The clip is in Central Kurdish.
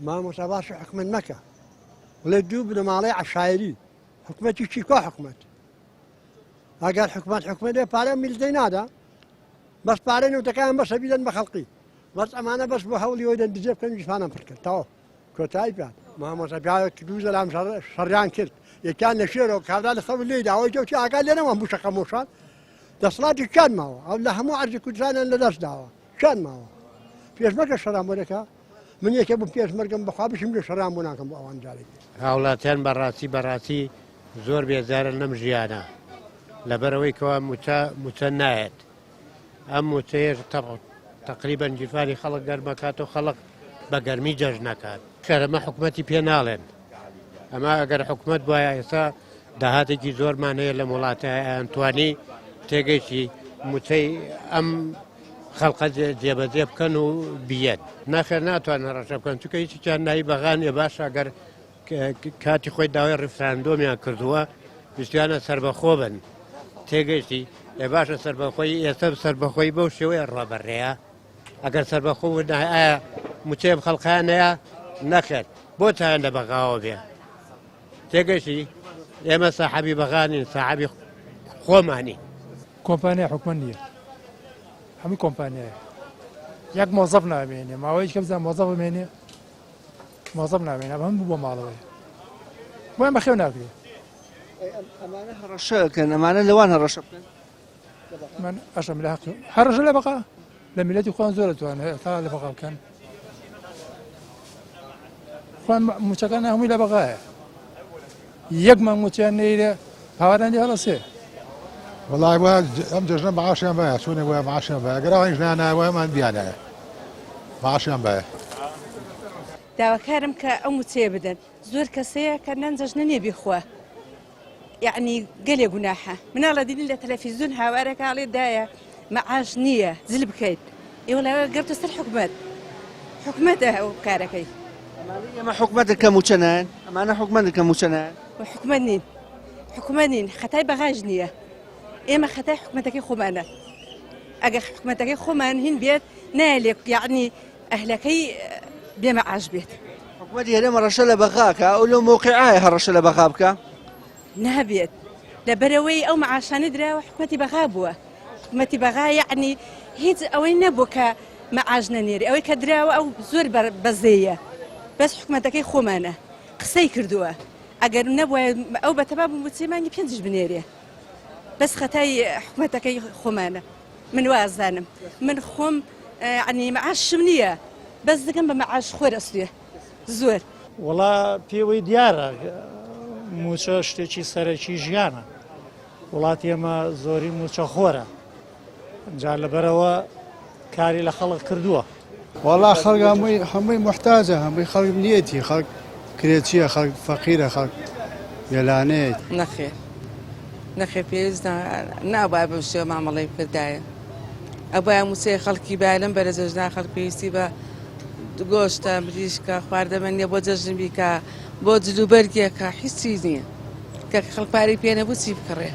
مامۆستا باسی حکومەت مەکە بڵێ دوو بنەماڵەی عەشایری حکومەتی چی کوا حکومەت ئەگەر حکومەت حکومەت بێ پارە میلزەی نادا بەس پارەی نەوتەکان بەسە بیدەن بە خەڵقی بەس ئەمانە بەس بۆ هەوڵی ئەوەی دەن دزێ بکەن گیرفانان پڕکەن تەواو کۆتایی پێ مامۆستا پیاوێک دوو زەلام شەڕیان کرد یەکیان لە شێرەوە کابرا لە سەر لێی داوە جەوتی ئاگا لێ نەما بوو شەقەمۆشان دەسەڵاتی چیان ماوە ئەو لە هەموو عەرزی کوردستانیان لەدەست داوە چیان ماوە پێشمەرگە شەڕان بۆ دەکا من یەکێ بووم پێشمەرگەم بەخوا بشم لێ شەڕان بۆ ناکەم بۆ ئەوان جارێک هاوڵاتیان بەڕاستی بەڕاستی زۆر بێزارن لەم ژیانە لەبەرئەوەی کەوا موچە موچە نایەت ئەم موچەیەش تەقریبەن گیرفانی خەڵک گەرمەکات و خەڵک بە گەرمی جەژنەکات کەرەمە حکومەتی پێ ناڵێن ئەمە ئەگەر حکومەت وایە ئێستا داهاتێکی زۆرمان هەیە لەم وڵاتە ئەیانتوانی تێگەیشتی موچەی ئەم خەڵقە جێبەجێ بکەن و بیەن ناخێر ناتوان هەڕەشە بکەن چونکە هیچیان ناوی بەغا نیە باشە گەر کاتی خۆی داوای ڕیفراندۆمیان کردووە ویستیانە سربەخۆ بن تێگەیشتی ئێ باشە سربەخۆی ئێستا سربەخۆی بەو شێوەیە ڕوا بەڕێیە ئەگەر سربەخۆ ئایا موچەیە خەڵقیان هەیە نەخێر بۆ چیان لە بەغاوە بێ تێگەشتی ئێمە ساحەبی بەغانین ساحەبی خۆمانی. کۆمپانیای حکومەت نییە هەمووی کۆمپانیایە یەک مۆزەف نامێنێ ماوەیەکی کە بزان مۆزەف بمێنێ مۆزەف نامێنێ ئەمە هەموو بۆ ماڵەوەیە بۆیان بەخێو ناکرێ. ئەمانە هەڕەشەکەن ئەمانە لەوان هەڕەشە بکەن من ئەشم لە حەق هەڕەشە لە بەقا لە میلەتی خۆیان زۆر دەتوانن تا لە بەقا بکەن خۆیان موچەکان هەمووی لە بەغایە یەک مانگ موچەیان نەیرێ هاواران لێ هەڵەسێ. وەڵای وایە ئەم جەژنە معاشیان بایە چۆنێک وایە معاشیان بایە گەر ئەوانیش نانایە وایە ئەمان بیانایە معاشیان بایە. داواکارم کە ئەو موچەیە بدەن زۆر کەس هەیە کە نان جەژنە نیە بیخوا یەعنی گەلێ گوناحە مناڵە دینی لە تەلەفیزیۆن هاوارەکە ئەڵێ دایە مەعاش نییە جل بکەیت ئێوە لاوە گەرتە سەر حکومەت حکومەتە ئەو کارەکەی ئێمە حکومەتە کە موچە نایەن ئەمانە حکومەتە کە موچە نایەن حکومەت نین حکومەت نین خەتای بەغاش نییە ئێمە خەتای حکومەتەکەی خۆمانە ئەگەر حکومەتەکەی خۆمان هین بێت نایە یعنی ئەهلەکەی بێ مەعاش بێت. حکومەتی هەرێم هەڕەشە لە بەغا کا ئەو لەو مەوقیعایە هەڕەشە لە بەغا بکا؟ نابێت لەبەرئەوەی ئەو مەعاشانەی دراوە حکومەتی بەغا بووە حکومەتی بەغا یەعنی هیچ ئەوەی نەبوو کە مەعاش نەنێری ئەوەی کە دراوە ئەو زۆر بەزەیە بەس حکومەتەکەی خۆمانە قسەی کردووە ئەگەر نەبوایە ئەو بەتەما بوو مووچەی مانگی پێنجیش بنێرێ بەس خەتای حکومەتەکەی خۆمانە. من وازانم من خۆم یعنی معاشم نییە بەس دەکەم بە معاش خۆر ئەسوێ زۆر. وەڵا پێوەی دیارە مووچە شتێکی سەرەکی ژیانە وڵاتی ئێمە زۆری مووچە خۆرە جا لەبەرەوە کاری لە خەڵک کردووە. وەڵا خەڵک هەمووی هەمووی موحتاجە هەمووی خەڵک نیەتی خەڵک کرێچیە خەڵک فەقیرە خەڵک بێلانەیە. نەخێر نەخێر پێویست نابایە بەم شێوە مامەڵەی بکردایە ئەبایە موچەی خەڵکی بایە لەم بەرە جەژنا خەڵک پێویستی بە گۆشتە مریشکە خواردەمەنیە بۆ جەژن بیکا بۆ جلوبەرگێکە هیچی نییە کە خەڵک پارەی پێ نەبوو چی بکڕێ.